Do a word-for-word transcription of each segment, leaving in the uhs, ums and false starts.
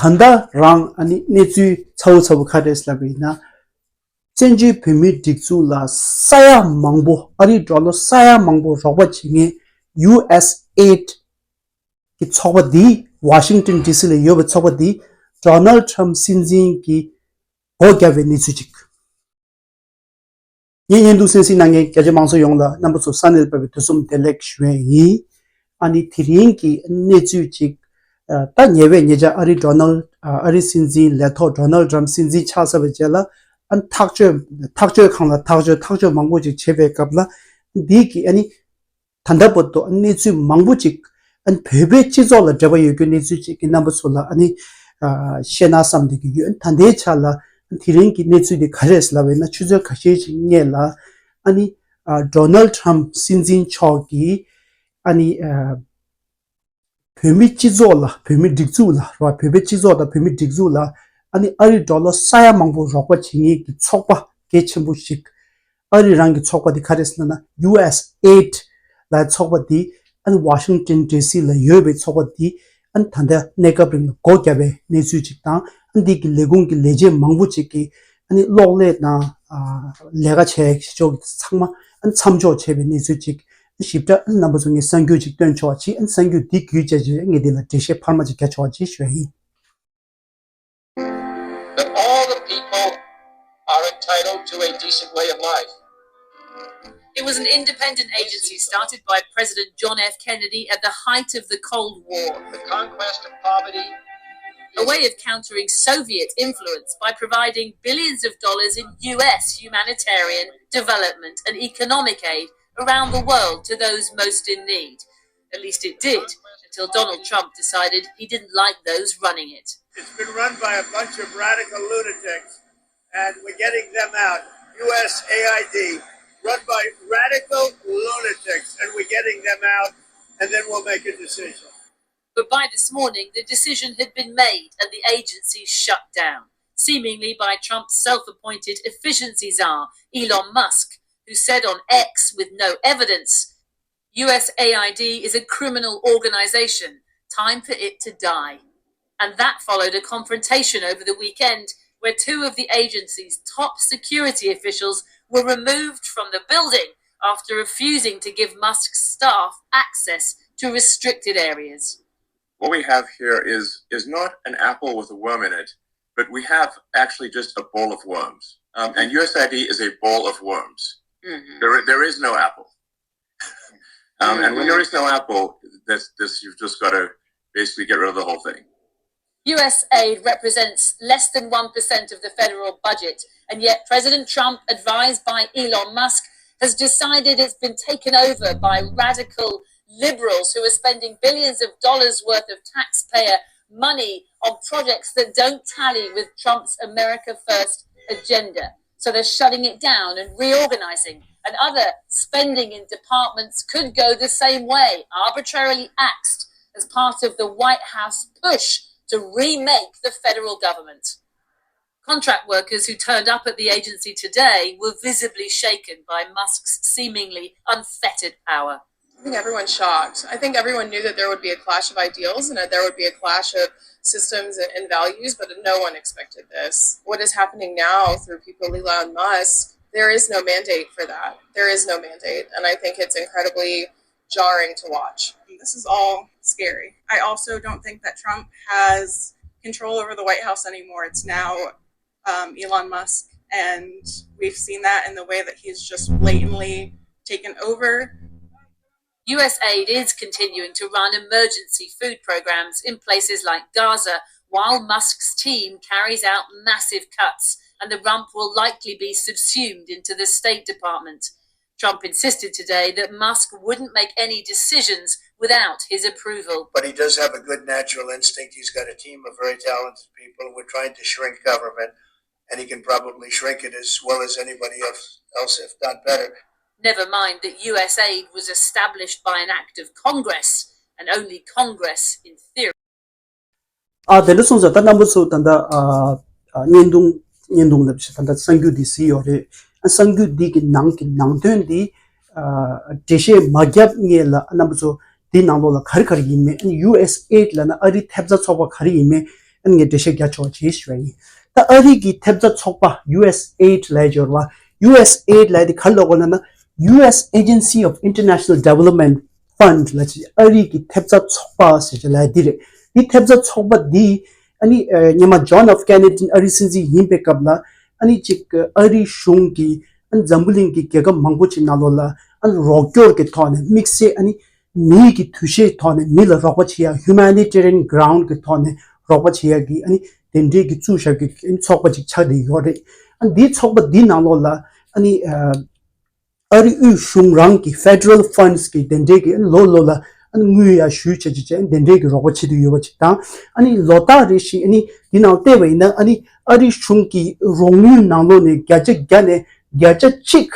ད་ལྟ་རང་ཨ་ནི་གནས་ཚུལ་ཚ་བོ་ཚ་བོ་ག་རེ་ལབ་པ་ཡིན་ན། བཙན་བྱོལ་བོད་མིའི་སྒྲིག་འཛུགས་ལ་ས་ཡ་མང་པོ་ཨ་རིའི་ཌོ་ལར་ས་ཡ་མང་པོ་རོགས་པ་བྱེད་མཁན་ཡུ་ཨེས་ཨེ་ཌི་གི་ཚོགས་པ་འདི་ཝ་ཤིང་ཊོན་ཌི་སི་ལ་ཡོད་པའི་ཚོགས་པ་འདི་ཌོ་ནལ་ཌི་ཊརམ་སྲིད་འཛིན་གྱི་སྒོ་བརྒྱབ་པའི་གནས་ཚུལ་ཅིག་ངས་བརྙན་ཐུང་གསན་གཟིགས་གནང་མཁན་རྒྱ་ཆེ་མང་ཚོགས་ཡོངས་ལ་རྣམ་པ་ཚོ་ས་གནས་བབས་པའི་དུས་གསུམ་བདེ་ལེགས་ཞུ་ཡས་ཡིན། ཨ་ནི་དེ་རིང་གི་གནས་ཚུལ་ཅིག་ཨ། ད་ཉེ་བའི་ཉེ་ཆར་ཨ་རི་ཌོ་ནལ་ཨ་རི་སྲིད་འཛིན་ལས་ཐོག་ཌོ་ནལ་ཊམ་སྲིད་འཛིན་ཆགས་ཚར་བའི་རྗེས་ལ་ཨ་ཐག་གཅོད་ཐག་གཅོད་ཁང་ལ་ཐག་གཅོད་ཐག་གཅོད་མང་པོ་ཅིག་བྱེད་པའི་སྐབས་ལ་འདི་གི་ཨ་ནི་ད་ལྟ་བར་དུ་གནས་ཚུལ་མང་པོ་ཅིག་ཨ་ནི་བོད་པའི་སྤྱི་ཚོགས་ལ་འབྲེལ་བ་ཡོད་རྒྱུ་གནས་ཚུལ་ཅིག་གི་རྣམ་པ་ཚོ་ལ་ཨ་ནི་ཨ་བཤད་ན་བསམ་བསྡད་ཀྱི་ཡོད། ད་ལྟའི་ཆ་ལ་དེ་རིང་གི་གནས་ཚུལ་འདི་ག་རེ་རེད་ལབ་པ་ཡིན་ན་ཆུ་ཚོད་ཁ་ཤས་ཤིག་སྔོན་ལ་ཨ་ནི་ཨ་ཌོ་ནལ་ཊམ་སྲིད་འཛིན་མཆོག་གིས་ཨ་ནི་ཨ་བོད་མི་སྤྱི་ཚོགས་ལ་བོད་མི་སྒྲིག་འཛུགས་ལ་རེད་བ། བོད་པའི་སྤྱི་ཚོགས་དང་བོད་མི་སྒྲིག་འཛུགས་ལ་ཨ་ནི་ཨ་རི་ཌོ་ལར་ས་ཡ་མང་པོ་རོགས་པ་བྱེད་མཁན་གྱི་ཚོགས་པ་གལ་ཆེན་པོ་ཞིག་ཨ་རི་རང་གི་ཚོགས་པ་དེ་ག་རེ་ཟེར་ན་ཡུ་ཨེས་ཨེ་ཌི་ལ་ཚོགས་པ་དེ་ཨ་ནི་ཝ་ཤིང་ཊོན་ཌི་སི་ལ་ཡོད་པའི་ཚོགས་པ་དེ་ཨ་ནི་ད་ལྟ་གནས་སྐབས་རིང་ལ་སྒོ་བརྒྱབ་པའི་གནས་ཚུལ་ཅིག་དང་ཨ་ནི་འདི་གི་ལས་ཁུངས་ཀྱི་ལས་བྱེད་མང་པོ་ཅིག་གིས་ཨ་ནི་གློག་ཀླད་དང་ཨ་ལས་ཀ་བྱེད་ཕྱོགས་ཀྱི་ཚང་མ་ཨ་ནི་མཚམས་འཇོག་བྱས་པའི་གནས་ཚུལ་ཅིག་ཞིབ་ཕྲ་རྣམ་པ་ཚོ་ངས་གསར་འགྱུར་ཅིག་སྟོན་ཆོག་ཅིག་གསར་འགྱུར་འདི་བརྒྱུད་བྱས་ཅིག་ངས་འདི་ལ་འགྲེལ་བཤད་འཕར་མ་ཅིག་རྒྱག་ཆོག་ཅིག་ཞུ་ཡ་ཡིན། That all the people are entitled to a decent way of life. It was an independent agency started by President John F. Kennedy at the height of the Cold War. The conquest of poverty. A way of countering Soviet influence by providing billions of dollars in U S humanitarian, development, and economic aid around the world to those most in need. At least it did, until Donald Trump decided he didn't like those running it. It's been run by a bunch of radical lunatics, and we're getting them out. U S A I D, run by radical lunatics, and we're getting them out, and then we'll make a decision. But by this morning, the decision had been made and the agency shut down, seemingly by Trump's self appointed efficiency czar, Elon Musk, who said on X with no evidence, U S A I D is a criminal organization. Time for it to die. And that followed a confrontation over the weekend where two of the agency's top security officials were removed from the building after refusing to give Musk's staff access to restricted areas. What we have here is, is not an apple with a worm in it, but we have actually just a bowl of worms. Um, and U S A I D is a bowl of worms. There, there is no apple. Um, and when there is no apple, that's this you've just got to basically get rid of the whole thing. U S aid represents less than one percent of the federal budget, and yet President Trump, advised by Elon Musk, has decided it's been taken over by radical liberals who are spending billions of dollars worth of taxpayer money on projects that don't tally with Trump's America First agenda. So they're shutting it down and reorganizing, and other spending in departments could go the same way, arbitrarily axed as part of the White House push to remake the federal government. Contract workers who turned up at the agency today were visibly shaken by Musk's seemingly unfettered power. I think everyone's shocked. I think everyone knew that there would be a clash of ideals and that there would be a clash of systems and, and values, but no one expected this. What is happening now through people like Elon Musk, there is no mandate for that. There is no mandate. And I think it's incredibly jarring to watch. This is all scary. I also don't think that Trump has control over the White House anymore. It's now um, Elon Musk, and we've seen that in the way that he's just blatantly taken over. U S aid is continuing to run emergency food programs in places like Gaza, while Musk's team carries out massive cuts, and the rump will likely be subsumed into the State Department. Trump insisted today that Musk wouldn't make any decisions without his approval. But he does have a good natural instinct. He's got a team of very talented people. We're trying to shrink government, and he can probably shrink it as well as anybody else, else if not better. Never mind that U S aid was established by an act of Congress, and only Congress in theory. ཨ་དེ་འདྲ་སོང་ཙང་ད་རྣམ་པ་ཚོ་ད་ལྟ་ཨ་ཨ་བརྙན་ཐུང་བརྙན་ཐུང་ལབ་ཤིག་ད་ལྟ་གསར་འགྱུར་འདི་གཟིགས་ཡོད་རེད། ཨ་གསར་འགྱུར་འདི་གི་ནང་གི་ནང་དོན་འདི་ཨ་འགྲེལ་བཤད་མ་བརྒྱབ་སྔོན་ལ་ཨ་རྣམ་པ་ཚོ་འདི་ནང་ལོགས་ལ་ག་རེ་ག་རེ་ཡིན་མིན། ཨ་ནི་ཡུ་ཨེས་ཨེ་ཌི་ལབ་ན་ཨ་རིའི་ཐེབས་རྩ་ཚོགས་པ་ག་རེ་ཡིན་མིན། ཨ་ནི་ངས་འགྲེལ་བཤད་རྒྱག་ཆོག་ཅེས་ཞུ་བ་ཡིན། ད་ཨ་རི་གི་ཐེབས་རྩ་ཚོགས་པ་ཡུ་ཨེས་ཨེ་ཌི་ལབ་ཡོད་རེད་བ། ཡུ་ཨེས་ཨེ་ཌི་ལབ་དེ་ག་རེ་ལབ་དགོས་ལབ་ན། ཡུ་ཨེས་Agency of International Development Fund ལབ་ཅིག་ཨ་རི་གི་ཐེབས་རྩ་ཚོགས་པ་ཟེར་ཅིག་ལབ་ཡ་འདི་རེད། འདི་ཐེབས་རྩ་ཚོགས་པ་འདི་ཨ་ནི་ཨ་སྔོན་མ་ཇོན་ཨེཕ་ཀེ་ནེ་ཌི་ཨ་རིའི་སྲིད་འཛིན་ཡིན་པའི་སྐབས་ལ་ཨ་ནི་ཅིག་ཨ་རིའི་གཞུང་གིས་ཨ་ནི་འཛམ་བུ་གླིང་གི་རྒྱལ་ཁབ་མང་པོ་ཅིག་ནང་ལོགས་ལ་ཨ་ནི་རོགས་སྐྱོར་གྱི་ཐོག་ནས་དམིགས་བསལ་ཨ་ནི་མིའི་གི་འདུ་ཤེས་ཐོག་ནས་མི་ལ་རོགས་པ་བྱེད་ཡ་Humanitarian Ground གི་ཐོག་ནས་རོགས་པ་བྱེད་ཡ་གི་ཨ་ནི་དེ་འདྲའི་གི་བཙུགས་བཞག་གི་ཨ་ནི་ཚོགས་པ་ཅིག་ཆགས་བསྡད་ཡོད་རེད། ཨ་ནི་འདིའི་ཚོགས་པ་འདི་ནང་ལོགས་ལ་ཨ་ནི་ཨ་ཨ་རི་དབུས་གཞུང་རང་གི་Federal Funds གི་དེ་འདྲའི་གི་ཨ་ནི་ལོ་ལོ་ལ་ཨ་ནི་དངུལ་ཡ་ཞུས་བྱས་བྱས་བྱས་དེ་འདྲའི་གི་རོགས་པ་བྱེད་དུ་ཡོད་པ་ཅིག་དང་། ཨ་ནི་ལོ་ལྟར་རེ་བཞིན་ཨ་ནི་འདི་ནང་བལྟས་པ་ཡིན་ན་ཨ་ནི་ཨ་རི་གཞུང་གི་རོགས་དངུལ་ནང་ལོགས་ནས་བརྒྱ་ཆ་བརྒྱ་ནས་བརྒྱ་ཆ་གཅིག་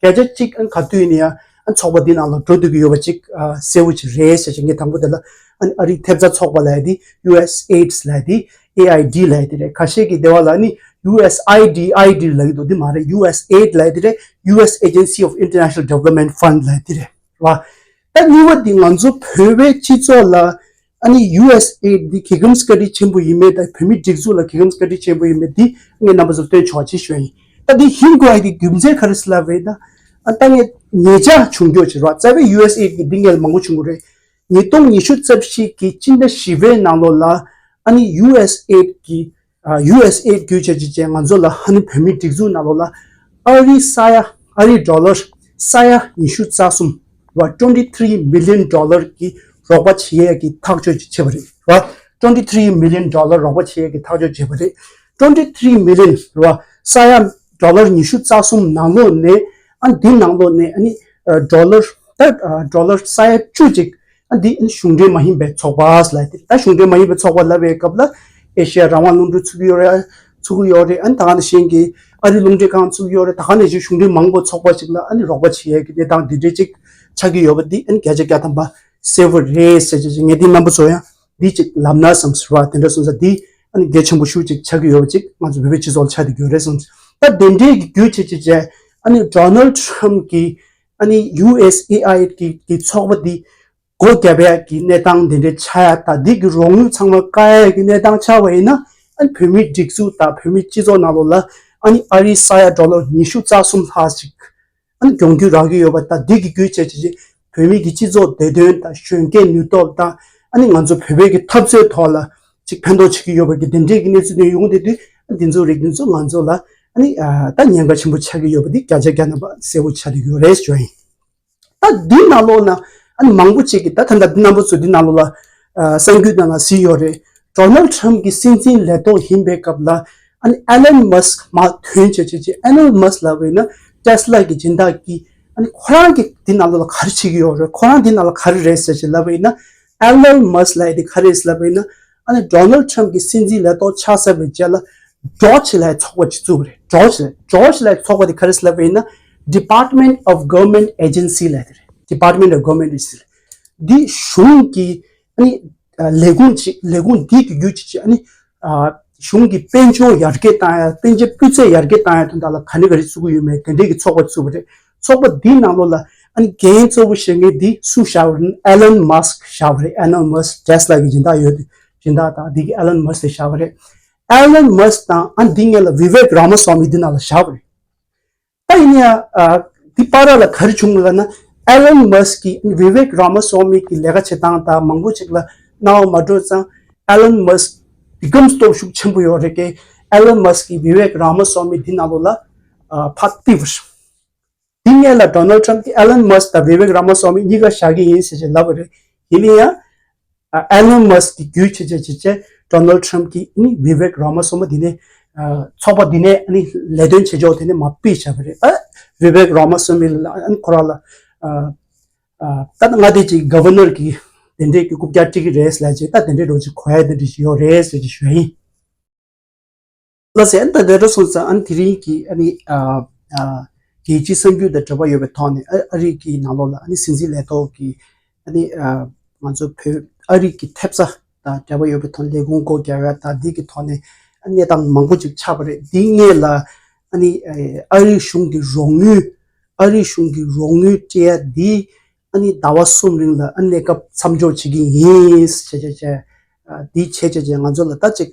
བརྒྱ་ཆ་གཅིག་ཨ་ནི་ག་དུས་ཡིན་ན་ཡང་ཨ་ནི་ཚོགས་པ་འདི་ནང་ལ་འགྲོ་སྡོད་ཀྱི་ཡོད་པ་ཅིག་ཨ་གསལ་བོ་ཅིག་རེད་ཟེར་ཅིག་ངས་དང་པོ་དེ་ལ་ཨ་ནི་ཨ་རིའི་ཐེབས་རྩ་ཚོགས་པ་ལབ་ཡ་དེ་ཡུ་ཨེས་ཨེ་ཌི་ལབ་ཡ་དེ་ཨེ་ཨའི་ཌི་ལབ་ཡ་དེ་རེད། ཁ་ཤས་ཀྱིས་སྡེ་བ་ལ་ཨ་ནི་ཡུ་ཨེས་ཨའི་ཌི་ཨའི་ཌི་ལབ་ཀྱི་འདུག་འདི་མ་རེད། ཡུ་ཨེས་ཨེ་ཌི་ལབ་ཡ་དེ་རེད། ཡུ་ཨེས་Agency of International Development Fund ལབ་ཡ་དེ་རེད་བ། ད་གཉིས་པ་འདི་ང་ཚོ་བོད་པའི་སྤྱི་ཚོགས་ལ་ཨ་ནི་ཡུ་ཨེས་ཨེ་ཌི་འདི་གི་གམ་བཀའ་དྲིན་ཆེན་པོ་ཡིན་མེད་དང་བོད་མིའི་སྒྲིག་འཛུགས་ལ་གི་གམ་བཀའ་དྲིན་ཆེན་པོ་ཡིན་མེད་འདི་ངས་རྣམ་པ་ཚོར་སྟོན་ཆོག་ཅེས་ཞུ་ཡ་ཡིན། ད་འདི་ཧིན་གོ་ཡ་འདི་རྒྱུ་མཚན་ག་རེ་ཟེར་ལབ་པ་ཡིན་ན། ཨ་ད་ངས་ཉེ་ཆར་བྱུང་རྒྱུ་ཅིག་རེད་བ། རྩ་བའི་ཡུ་ཨེས་ཨེ་ཌི་འདི་ངས་མང་པོ་བྱུང་གི་རེད། ཉིས་སྟོང་ཉི་ཤུ་རྩ་བཞི་གི་སྤྱི་ཟླ་བཞི་པའི་ནང་ལོགས་ལ་ཨ་ནི་ཡུ་ཨེས་ཨེ་ཌི་གི་ཨ་ཡུ་ཨེས་ཨེ་ཌི་བརྒྱུད་བྱས་བྱས་བྱས་ང་ཚོ་ལ་ཨ་ནི་བོད་མིའི་སྒྲིག་འཛུགས་ནང་ལོགས་ལ་ཨ་རི་ས་ཡ་ཨ་རི་ཌོ་ལར་ས་ཡ་ཉི་ཤུ་རྩ་གསུམ་བ། Twenty three million dollar གི་རོགས་པ་བྱེད་ཡས་ཀྱི་ཐག་གཅོད་ཅིག་བྱས་པ་རེད་བ། Twenty three million dollar རོགས་པ་བྱེད་ཡས་ཀྱི་ཐག་གཅོད་བྱས་པ་རེད། Twenty three million རེད་བ། ས་ཡ་ཌོ་ལར་ཉི་ཤུ་རྩ་གསུམ་ནང་ལོགས་ནས་ཨ་ནི་འདི་ནང་ལོགས་ནས་ཨ་ནི་ཨ་ཌོ་ལར་ད་ཨ་ཌོ་ལར་ས་ཡ་བཅུ་ཅིག་ཨ་འདི་གཞུང་འབྲེལ་མ་ཡིན་པའི་ཚོགས་པ་ལབ་དེ། ད་གཞུང་འབྲེལ་མ་ཡིན་པའི་ཚོགས་པ་ལབ་པའི་སྐབས་ལ་ཨེ་ཤེ་ཡ་རང་དབང་རླུང་འཕྲིན་ཚུགས་ཀྱི་ཡོད་རེད། ཚུགས་ཀྱི་ཡོད་རེད། ཨ་ནི་ད་ག་ནང་བཞིན་གྱི་ཨ་རི་རླུང་འཕྲིན་ཁང་ཚུགས་ཀྱི་ཡོད་རེད། ད་ག་ནང་བཞིན་གཞུང་འབྲེལ་མང་པོ་ཚོགས་པ་ཞིག་ལ་ཨ་ནི་རོགས་པ་བྱེད་ཡས་ཀྱི་གནས་སྟངས་འདི་འདྲའི་ཅིག་ཆགས་ཀྱི་ཡོད་པ་འདི་ཨ་ནི་བརྒྱ་ཆ་བརྒྱ་ཐམ་པ་གསལ་པོ་རེད་ཟེར་བྱས་ཅིག་ངས་འདི་རྣམ་པ་ཚོ་ཡང་འདི་ཅིག་ལབ་ན་བསམ་ཟེར་བ་དེ་འདྲ་སོང་ཙང་འདི་ཨ་ནི་གལ་ཆེན་པོ་ཞེ་པོ་ཅིག་ཆགས་ཀྱི་ཡོད་པ་ཅིག་ང་ཚོ་བོད་པའི་སྤྱི་ཚོགས་ལ་ཆགས་བསྡད་ཀྱི་ཡོད་རེད་བསམ། ད་དེ་འདྲའི་གི་བརྒྱུད་བྱས་བྱས་བྱས་ཨ་ནི་ཌོ་ནལ་ཌི་ཊརམ་ཕི་གི་ཨ་ནི་ཡུ་ཨེས་ཨེ་ཨའི་གི་གི་ཚོགས་པ་འདི་སྒོ་བརྒྱབ་ཡག་གི་གནས་སྟངས་དེ་འདྲའི་ཆགས་ཡ་དང་འདི་གི་རོགས་དངུལ་ཚང་མ་བཀག་ཡག་གི་གནས་སྟངས་ཆགས་པ་ཡིན་ན་ཨ་ནི་བོད་མིའི་སྒྲིག་འཛུགས་དང་བོད་མིའི་སྤྱི་ཚོགས་ནང་ལོགས་ལ་ཨ་ནི་ཨ་རིའི་ས་ཡ་ཌོ་ལར་ཉི་ཤུ་རྩ་གསུམ་ལྷག་ཅིག་ཨ་ནི་གྱོང་གུད་རག་གི་ཡོད་པ་དང་འདི་གི་བརྒྱུད་བྱས་བྱས་བྱས་བོད་མི་གི་སྤྱི་ཚོགས་བདེ་དོན་དང་གཞོན་སྐྱེས་ནུས་སྟོབས་དང་ཨ་ནི་ང་ཚོ་བོད་པའི་གི་འཐབ་རྩོད་ཐོག་ལ་ཅིག་ཕན་ཐོགས་བྱེད་ཀྱི་ཡོད་པ་གི་དེ་འདྲའི་གི་གནས་ཚུལ་དེ་ཡོང་བསྡད་དུས་ཨ་འདི་ཚོ་རིགས་འདི་ཚོ་ང་ཚོ་ལ་ཨ་ནི་ཨ་ད་ཉེན་ཁ་ཆེན་པོ་ཆགས་ཀྱི་ཡོད་པ་འདི་བརྒྱ་ཆ་བརྒྱ་ཐམ་པ་གསལ་པོ་ཆགས་བསྡད་ཡོད་རེད་ཞུ་ཡ་ཡིན། ད་འདི་ནང་ལོགས་ན་ཨ་ནི་མང་པོ་ཅིག་གིས་ད་ད་ལྟ་འདི་རྣམ་པ་ཚོ་འདི་ནང་ལོགས་ལ་ཨ་གསར་འགྱུར་ནང་ལ་གཟིགས་ཡོད་རེད། ཌོ་ནལ་ཌི་ཊརམ་ཕི་གི་སྲིད་འཛིན་ལས་ཐོག་ཡིན་པའི་སྐབས་ལ་ཨ་ནི་ཨེ་ལན་མཱ་སི་ཀི་མར་ཐོན་བྱས་བྱས་བྱས་ཨེ་ལན་མཱ་སི་ཀི་ལབ་པ་ཡིན་ན་ཏེ་སི་ལ་གི་སྦྱིན་བདག་གིས་ཨ་ནི་ཁོ་རང་གིས་འདི་ནང་ལོགས་ལ་ག་རེ་བྱེད་ཀྱི་ཡོད་རེད། ཁོ་རང་འདི་ནང་ལ་ག་རེ་རེད་ཟེར་བྱས་ལབ་པ་ཡིན་ན་ཨེ་ལན་མཱ་སི་ཀི་ལབ་ཡ་དེ་ག་རེ་རེད་ལབ་པ་ཡིན་ན་ཨ་ནི་ཌོ་ནལ་ཌི་ཊརམ་ཕི་གི་སྲིད་འཛིན་ལས་ཐོག་ཆགས་ཚར་བའི་རྗེས་ལ་ཌོ་ཇི་ལབ་ཡ་ཚོགས་པ་ཅིག་བཙུགས་པ་རེད། ཌོ་ཇི་ལབ་ཌོ་ཇི་ལབ་ཡ་ཚོགས་པ་དེ་ག་རེ་རེད་ལབ་པ་ཡིན་ན་Department of Government Agency ལབ་ཡ་དེ་རེད། Department of Government Agency ལབ་ཡ་འདི་གཞུང་གི་ཨ་ནི་ཨ་ལས་ཁུངས་ཅིག་ལས་ཁུངས་འདི་གི་བརྒྱུད་ཅིག་ཅིག་ཨ་ནི་ཨ་གཞུང་གི་དཔལ་འབྱོར་ཡར་རྒྱས་བཏང་ཡ་དཔལ་འབྱོར་སྤུས་ཚད་ཡར་རྒྱས་བཏང་ཡ་དོན་དག་ལ་ག་ནས་ག་རེ་བཙུགས་ཀྱི་ཡོད་མེད་དེ་འདྲའི་གི་ཚོགས་པ་བཙུགས་པ་རེད། ཚོགས་པ་འདིའི་ནང་ལོགས་ལ་ཨ་ནི་འགན་གཙོ་བོ་བཞེས་མཁན་འདི་སུ་བཞག་པ་རེད། ཨེ་ལན་མཱ་སི་ཀི་བཞག་པ་རེད། ཨེ་ལན་མཱ་སི་ཀི་ཏེ་སི་ལ་གི་སྦྱིན་བདག་ཡོད་དེ་སྦྱིན་བདག་དང་འདི་གི་ཨེ་ལན་མཱ་སི་ཀི་བཞག་པ་རེད། ཨེ་ལན་མཱ་སི་ཀི་དང་ཨ་ནི་འདི་སྔོན་ལ་བི་ཝེག་ར་མ་སོ་མི་འདི་ནང་ལ་བཞག་པ་རེད། ད་ཡིན་ཡང་ཨ་འདི་བར་ལ་ག་རེ་བྱུང་ལབ་ན་ཨེ་ལན་མཱ་སི་ཀི་གིས་བི་ཝེག་ར་མ་སོ་མི་གི་ལས་ཀ་བྱེད་སྟངས་དང་མང་པོ་ཅིག་ལ་སྣང་བ་མ་འགྲོ་ཙང་ཨེ་ལན་མཱ་སི་ཀི་གི་གོམ་སྟོབས་ཤུགས་ཆེན་པོ་ཡོད་རེད་ཀྱི་ཨེ་ལན་མཱ་སི་ཀི་གིས་བི་ཝེག་ར་མ་སོ་མི་འདི་ནང་ལོགས་ལ་ཨ་ཕར་བཏེགས་པ་རེད། འདི་སྔོན་ལ་ཌོ་ནལ་ཌི་ཊརམ་ཕི་གིས་ཨེ་ལན་མཱ་སི་ཀི་དང་བི་ཝེག་ར་མ་སོ་མི་གཉིས་ཀ་བཞག་གི་ཡིན་ཟེར་བྱས་ལབ་པ་རེད། ཡིན་ན་ཡང་ཨ་ཨེ་ལན་མཱ་སི་ཀི་གི་བརྒྱུད་བྱས་བྱས་བྱས་བྱས་ཌོ་ནལ་ཌི་ཊརམ་ཕི་གིས་ནི་བི་ཝེག་ར་མ་སོ་མི་འདི་ནས་ཨ་ཚོགས་པ་འདི་ནས་ནི་ལས་དོན་བྱེད་ཕྱོགས་དེ་ནས་མར་ཕུད་བཞག་པ་རེད། ཨ་བི་ཝེག་ར་མ་སོ་མི་ལ་ཨ་ཁོ་རང་ལ་ཨ་ཨ་ད་ང་དེ་ཅིག་གོ་ཝར་ནར་གི་དེ་འདྲས་ཀྱི་རྐུབ་བཀྱག་སྤྲད་ཀྱི་རེད་ཟེར་ལབ་བྱས་ད་དེ་འདྲས་འགྲོ་ཅིག་གོ་ཡ་དེ་འདྲས་ཅིག་ཡོད་རེད་ཟེར་ཅིག་ཞུ་ཡ་ཡིན། ལགས་སེ། ཨ་ནི་ད་ལྟ་སོང་ཙང་ཨ་ནི་དེ་རིང་གི་ཨ་ནི་ཨ་ཨ་རྒྱལ་སྤྱིའི་གསར་འགྱུར་དང་འབྲེལ་བ་ཡོད་པའི་ཐོག་ནས་ཨ་ཨ་རི་གི་ནང་ལོགས་ལ་ཨ་ནི་སྲིད་འཛིན་ལས་ཐོག་གི་ཨ་ནི་ཨ་ང་ཚོ་བོད་ཨ་རི་གི་ཐེབས་རྩ་དང་འབྲེལ་བ་ཡོད་པའི་ཐོག་ནས་ལས་ཁུངས་སྒོ་རྒྱག་ཡ་དང་འདི་གི་ཐོག་ནས་ཨ་གནས་སྟངས་མང་པོ་ཅིག་ཆགས་པ་རེད། འདིའི་སྔོན་ལ་ཨ་ནི་ཨ་རི་གཞུང་གི་རོགས་དངུལ་ཨ་རི་གཞུང་གི་རོགས་དངུལ་སྤྲད་ཡ་འདི་ཨ་ནི་ཟླ་བ་གསུམ་རིང་ལ་ཨ་ནི་གནས་སྐབས་མཚམས་འཇོག་བྱེད་ཀྱི་ཡིན་ཟེར་བྱས་བྱས་ འདི་བྱས་བྱས་བྱས་ང་ཚོ་ལ་ད་ཅིག་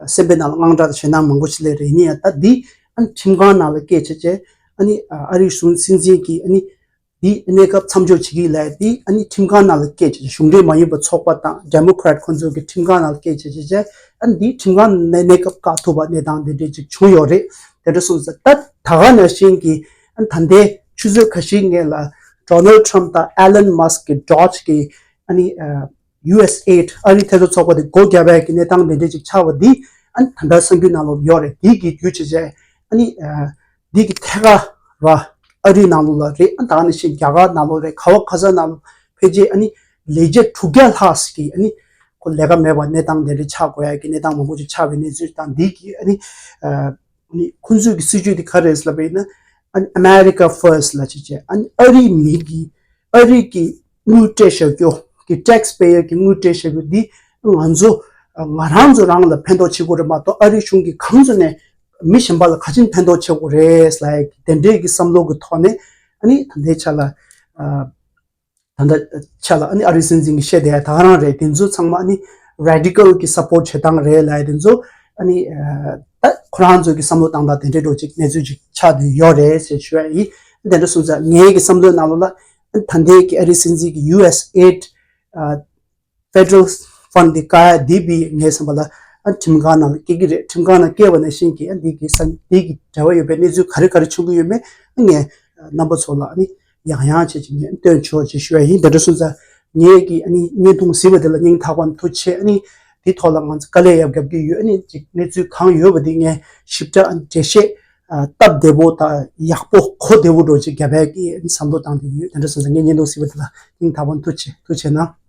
སེམས་པའི་ནང་ལ་དངངས་སྐྲག་དང་ཞེད་སྣང་མང་པོ་ཞིག་སླེབས་རེད། ཡིན་ཡང་ད་འདི་ཨ་ནི་ཁྲིམས་ཁང་ནང་ལ་སྐད་བྱས་བྱས་ཨ་ནི་ཨ་རིའི་གཞུང་སྲིད་འཛིན་གྱིས་ཨ་ནི་འདི་གནས་སྐབས་མཚམས་འཇོག་བྱེད་ཀྱི་ལས་འདི་ཨ་ནི་ཁྲིམས་ཁང་ནང་ལ་སྐད་བྱས་བྱས་གཞུང་འབྲེལ་མ་ཡིན་པ་ཚོགས་པ་དང་Democrat་ཁོ་ཚོ་གི་ཁྲིམས་ཁང་ནང་ལ་སྐད་བྱས་བྱས་བྱས་ཨ་ནི་འདི་ཁྲིམས་ཁང་ནས་གནས་སྐབས་བཀག་ཐུབ་པ་གནས་སྟངས་འདི་འདྲས་ཅིག་བྱུང་ཡོད་རེད། དེ་འདྲ་སོང་ཙང་ད་ད་ག་ནང་བཞིན་གྱི་ཨ་ནི་ད་ལྟའི་ཆུ་ཚོད་ཁ་ཤས་སྔོན་ལ་Donald Trump་དང་Elon Musk་གི་Doge་གི་ཨ་ནི་ཨ་ཡུ་ཨེས་ཨེཌ་ཨ་རིའི་ཐེ་ཚོམ་ཚོགས་པ་དེ་སྒོ་བརྒྱབ་པའི་གི་གནས་སྟངས་དེ་འདྲས་ཅིག་ཆགས་པ་འདི་ཨ་ནི་ད་ལྟ་གསར་འགྱུར་ནང་ལོགས་ཡོད་རེད། འདི་གི་བརྒྱུད་བྱས་བྱས་ཨ་ནི་ཨ་འདི་གི་ཐད་ཀར་བ་ཨ་རིའི་ནང་ལོགས་ལ་རེད། ཨ་ད་ག་ནང་བཞིན་རྒྱ་གར་ནང་ལོགས་རེད། ག་བ་ག་ས་ནང་ལོགས་ཕལ་ཆེར་ཨ་ནི་ལས་བྱེད་དྲུག་བརྒྱ་ལྷག་ཅིག་གི་ཨ་ནི་ཁོ་ལས་ཀ་མེད་པ་གནས་སྟངས་དེ་འདྲ་ཆགས་དགོས་ཡ་གི་གནས་སྟངས་མང་པོ་ཅིག་ཆགས་པའི་གནས་ཚུལ་དང་འདི་གི་ཨ་ནི་ཨ་ནི་ཁོང་ཚོའི་གི་སྲིད་ཇུས་དེ་ག་རེ་རེད་ལབ་པ་ཡིན་ན་ཨ་ནི་America First་ལབ་བྱས་བྱས་ཨ་ནི་ཨ་རིའི་མི་གི་ཨ་རི་གི་དངུལ་སྤྲད་བཞག་རྒྱུ་གི་taxpayer་གི་དངུལ་སྤྲད་བཞག་རྒྱུ་འདི་ང་ཚོ་ང་རང་ཚོ་རང་ལ་ཕན་ཐོགས་བྱེད་དགོས་རེད་མ་གཏོགས་ཨ་རི་གཞུང་གི་གང་ཚོ་ནས་མི་གཞན་པ་ལ་ག་ཅིན་ཕན་ཐོགས་བྱེད་དགོས་རེད་ལབ་ཡ་གི་དེ་འདྲའི་གི་བསམ་བློ་གི་ཐོག་ནས་ཨ་ནི་ད་ལྟའི་ཆ་ལ་ཨ་ད་ལྟ་ཆ་ལ་ཨ་ནི་ཨ་རིའི་སྲིད་འཛིན་གྱིས་བཤད་བསྡད་ཡ་ད་ག་རང་རེད། དེ་ཚོ་ཚང་མ་ཨ་ནི་radical་གི་support་བྱེད་སྟངས་རེད་ལབ་ཡ་དེ་ཚོ་ཨ་ནི་ཨ་ད་ཁོ་རང་ཚོའི་གི་བསམ་བློ་བཏང་སྟངས་དེ་འདྲའི་འགྲོ་ཅིག་གནས་ཚུལ་ཅིག་ཆགས་བསྡད་ཡོད་རེད་ཟེར་ཞུ་ཡ་ཡིན། དེ་འདྲ་སོང་ཙང་ངའི་གི་བསམ་བློའི་ནང་ལོགས་ལ་ཨ་ནི་ད་ལྟའི་གི་ཨ་རིའི་སྲིད་འཛིན་གྱི་ཡུ་ཨེས་ཨེཌ་ཨ་federal fund་འདི་བཀག་ཡ་འདི་བི་ངའི་བསམ་པ་ལ་ཨ་ཁྲིམས་ཁང་ནང་ལ་སྐྱེལ་གྱི་རེད། ཁྲིམས་ཁང་ནང་སྐྱེལ་བ་ནང་བཞིན་གྱི་ཨ་འདི་གི་ས་འདི་གི་འབྲེལ་བ་ཡོད་པའི་གནས་ཚུལ་ག་རེ་ག་རེ་བྱུང་གི་ཡོད་མེད་ཨ་ངས་རྣམ་པ་ཚོ་ལ་ཨ་ནི་ཡང་ཡང་བྱས་ཀྱི་ངས་སྟོན་ཆོག་ཅེས་ཞུ་ཡ་ཡིན། དེ་འདྲ་སོང་ཙང་ངས་ཀྱི་ཨ་ནི་བརྙན་ཐུང་གཟིགས་པ་དེ་ལ་སྙིང་ཐག་པ་ནས་ཐུགས་རྗེ་ཆེ། ཨ་ནི་འདི་ཐོག་ལ་ང་ཚོ་དཀའ་ལས་ཡང་རྒྱབ་ཀྱི་ཡོད། ཨ་ནི་ཅིག་གནས་ཚུལ་གང་ཡོད་པ་འདི་ངས་ཞིབ་ཕྲ་ཨ་ནི་འགྲེལ་བཤད་ཨ་སྟབས་བདེ་པོ་དང་ཡག་པོ་གོ་བདེ་པོ་འདྲ་ཅིག་རྒྱབ་ཡ་གི་ཨ་ནི་བསམ་བློ་བཏང་གི་ཡོད། དེ་འདྲ་སོང་ཙང་ངས་བརྙན་ཐུང་གཟིགས་པ་དེ་ལ་སྙིང་ཐག་པ་ནས་ཐུགས་རྗེ་ཆེ། ཐུགས་རྗེ་ཆེ་གནང་།